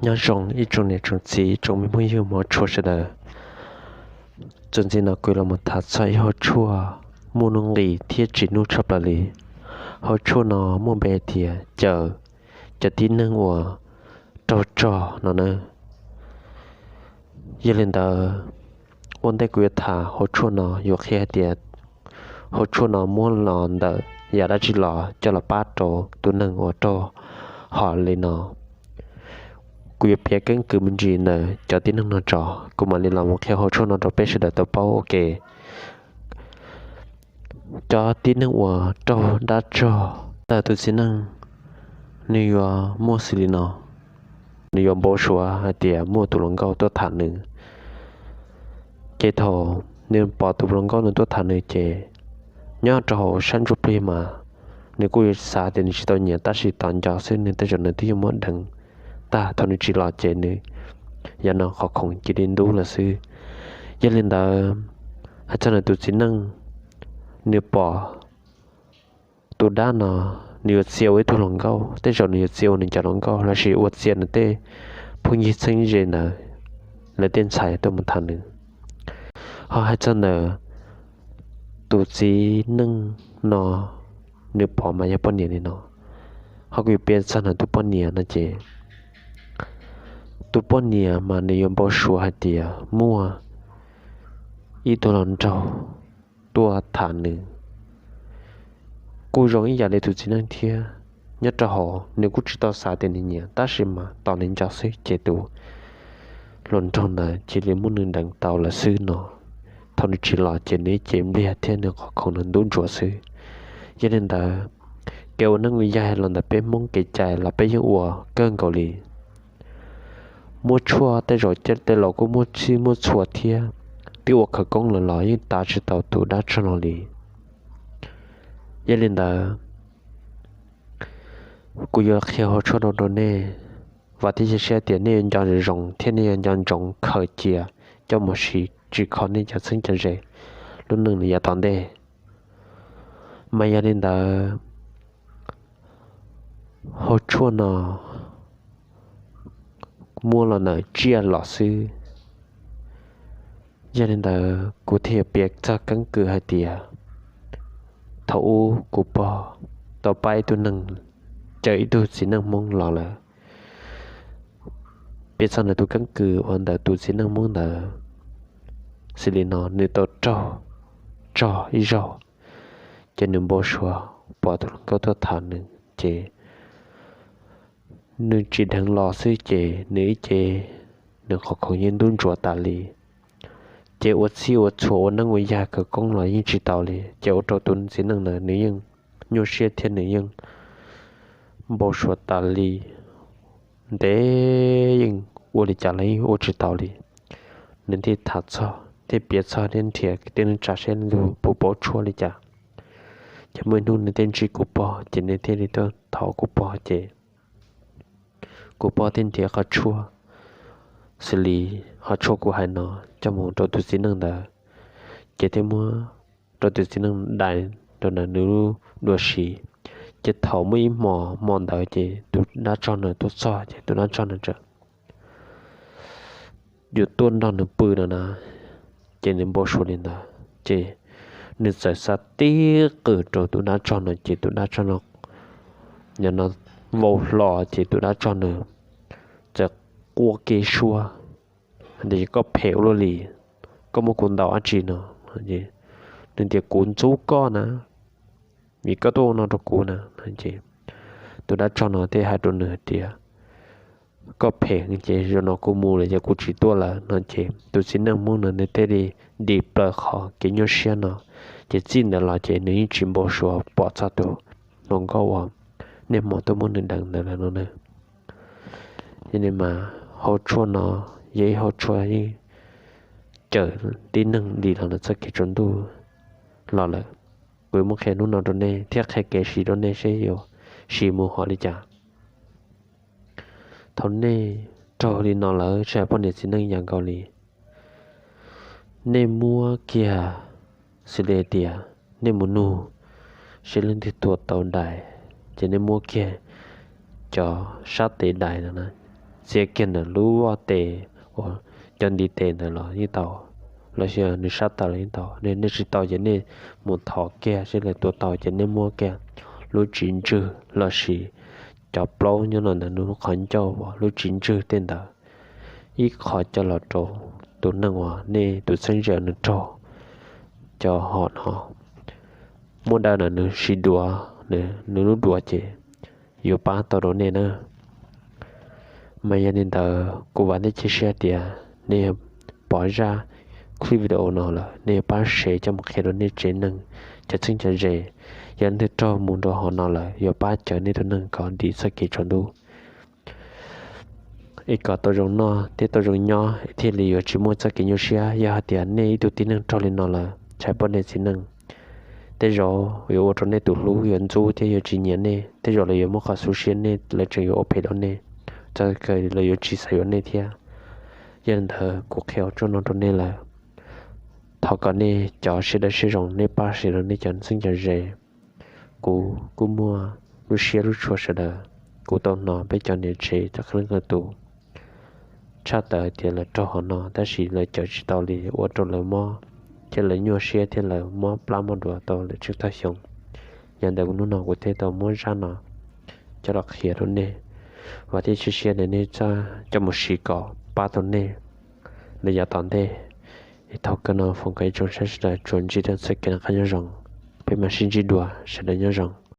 Nyob zoo ib tsoom niam tsoom txiv, tsoom me phooj ywg hmov tshua sawv daws. Txuas ntxiv no kuv los mus tham txog ib hauv tshuaj muaj nuj nqis thiab tsim nyog tshaj plaws li. Hauv tshuaj no muaj npe tias cawm cov tib neeg uas raug tsog no na. Yog li ntawd, ua ntej kuv yuav tham hauv tshuaj no yuav qhia hais tias hauv tshuaj no muab los ntawm yam dab tsi los coj los pab rau tus neeg uas raug hom li no. Kuv yuav piav keeb kwm me ntsis ntawm cov tib neeg no tso, kuv mam li los mus qhia hauv tshuaj no rau peb sawv daws tau paub ua ke. Cov tib neeg uas raug dab tsog, tawm tus txiv neej nws yuav muaj xws li no, nws yuav npau suav hais tias muaj tus hluas nkauj tuaj tham nws. Ces thaum nws pom tus hluas nkauj nws tuaj tham nws ces nyob rau hauv sab ntsuj plig mas nws kuj yuav xav tias nws tsis tau nyiam, tab sis tos nco xwb nws tej zaum nws twb yuav muab deev tag thaum nws tsis los ces nws yog no qhov khoom cia li ntub lawm xwb. Yog li ntawd, hais txog nws tus txiv neej, nws pom tus dab no nws yuav txia ua ib tug hluas nkauj, tej zaum nws yuav txia ua nws cov hluas nkauj lossis ua txia nws tej phooj ywg txheeb ze ntawd, lawv tej ntxhais tuaj mus tham nws. Ho hais txog ntawm tus txiv neej no, nws pom mas yog poj niam li no. Ho kuv yuav piav txog ntawm tus poj niam no ces tus poj niam mas nws yuav npau suav hais tias muaj ib tug hluas nraug tuaj tham nws. Kuj zoo ib yam li tus txiv neej thiab, nyob rau hauv nws kuj tsis tau xav tias nws nyiam, tab sis mas tos nws nco xwb ces tus hluas nraug ntawd cia li muab nws deev tau lawm xwb no. Thaum nws tsis los ces nws ib ce npliag thiab nws qhov khoom nws ntub ntsuav xwb. Yog li ntawd, kev ua neej ua yaig los ntawm peb Hmoob kev cai los peb yeej ua kawg nkaus li. Muaj tshuaj tej zaum tej laus kuj muaj txhij muaj txhua thiab, twb ua khawv koob lawm los yeej tav tsis tau tus dab tsog no li. Yog li ntawd, kuv yuav qhia hauv tshuaj no rau nej, vam thiab cia siab tias nej yuav nco zoo thiab nej yuav nco ntsoov khaws cia coj mus siv tsim kho nej cov txheeb cov ze lub neej yav tom ntej. Mas yog li ntawd, hauv tshuaj no muab los ntawm tsiaj los xwb. Yog li ntawd kuv thiaj yuav piav txog keeb kwm hais tias thaum ub kuv pog tau pab ib tug neeg cawm ib tug txiv neej Hmoob los lawm. Piav txog ntawm tus keeb kwm uas ntawm tus txiv neej Hmoob ntawd xws li no, nws tau raug tsog ib zaug, ces nws npau suav pom tus hluas nkauj tuaj tham nws ces nws tsis dheev los xwb ces nws ib ce nws qhov khoom yeej ntub ntsuav tas li. Ces ua txhij ua txhua ua neej ua yaig khawv koob los yeej tsis tau li, ces ua rau tus txiv neej ntawd nws yeej nyuaj siab thiab nws yeej npau suav tas li. Ntev yeej ua li cas los yeej ua tsis tau li. Nws thiaj tham txog thiab piav txog thiab nrhiav tej neeg tsa seb nws puas paub tshuaj li cas. Ces muaj ib hnub nws thiaj ntsib kuv pog ces nws thiaj li tuaj thov kuv pog ces kuv pog thiaj nrhiav qhov tshuaj xws li qhov tshuaj kuv hais no coj mus rau tus txiv neej ntawd, ces thiaj muab rau tus txiv neej dai rau ntawm nws lub dua siv. Ces thaum muaj ib hmo, hmo ntawd ces tus dab tsog no tuaj txog ces tus dab tsog no txawm yuav tuaj nrog nws pw no na, ces nws npau suav li ntawd ces nws txawm xa tib qws rau tus dab tsog no ces tus dab tsog no, no vau hlo ces tus dab tsog no txawm quaj kev suab tias, Koj phem ua luaj li, koj muab kuv ntaus dab tsi no? Nws tias, Kuv ntxub koj na, vim koj tuaj ua no rau kuv na. Tus dab tsog no thiaj hais rau nws hais tias, Koj phem ces zaum no kuv mus lawm ces kuv tsis tuaj lawm no. Ces tus txiv neej Hmoob no nws thiaj li dim plaws qhov kev nyuaj siab no, ces txij ntawd los ces nws yeej tsis npau suav pom txog tus hluas nkauj uas niaj hmo tuaj muab nws deev ntawd lawm no na. Yog li mas hauv tshuaj no yog ib hauv tshuaj yeej cawm tib neeg dim los ntawm txoj kev tsaus ntuj los lawm. Kuv yuav muab qhia hnub no rau nej thiab qhia kev siv rau nej seb yuav siv mus hom li cas. Thaum nej raug li no lawm, tsis hais poj niam txiv neej yam nkaus li, nej muab kiag, xws li tias nej mus nug seb leej twg tua tau dais, ces nej muab kiag cov sab tes dais no na, txiav kiag ntawm lub vaj tes uas cov ntiv tes ntawd los yeej tau, los sis nws sab taw los yeej tau. Nej tsis tau ces nej mus thov kiag, seb lawv tua tau ces nej muab kiag lub txiv ntswg los sis cov plaub nyob los ntawm nws lub qhov ncauj uas lub txiv ntswg tej ntawd ib qho coj los rau tus neeg uas nej tus txheeb ze nws raug cov hom no muab daws ntawm nws sib duav, nws lub duav ces yuav pab tau rau nej na. Mas yog li ntawd kuv vam thiab cia siab tias nej pom zaj clip video no lawm nej yuav pab share coj mus qhia rau nej tsev neeg, cov txheeb cov ze. Yog leej twg raug mus rau hom no lawm yuav pab cawm nej tus neeg kom dim txoj kev tsaus ntuj, es kom tau zoo noj thiab tau zoo nyob thiaj li yuav tsis muaj txoj kev nyuaj siab. Yog hais tias nej ib tug tib neeg raug li no lawm, tshais poj niam txiv neej, tej zaum yuav ua rau nej tus hlub yuav ntxub thiab yuav tsis nyiam nej, tej zaum lawv yuav muaj qhov xub siab nej, lawv tseem yuav ua phem rau nej, txog kawg lawv yuav tsis xav yuav nej thiab. Yog li ntawd kuv qhia txoj no rau nej lawm, thov kom nej cov siab dawb siab zoo nej pab share rau nej cov txheeb cov ze. Kuv kuj muaj lub siab lub tshua sawv daws, kuv tau hnov peb cov niam tsev cov qee leej qee tus tshaj tawm tias lawv raug hom no tab sis lawv cawm tsis tau li ua rau lawv mob thiab lawv nyuaj siab thiab lawv mob plab mob duav tau lawm tsheej tag xyoo. Yog ntawd kuv hnub no kuv thiaj tau muab zaj no coj los qhia rau nej, vam thiab cia siab tias nej coj mus siv kom pab tau nej rau yav tom ntej. Es thaum kawg no foom kom ib tsoom saib sawv daws tsuas ntsib rau txoj kev noj qab nyob zoo, peb mam sib ntsib dua, sawv daws nyob zoo.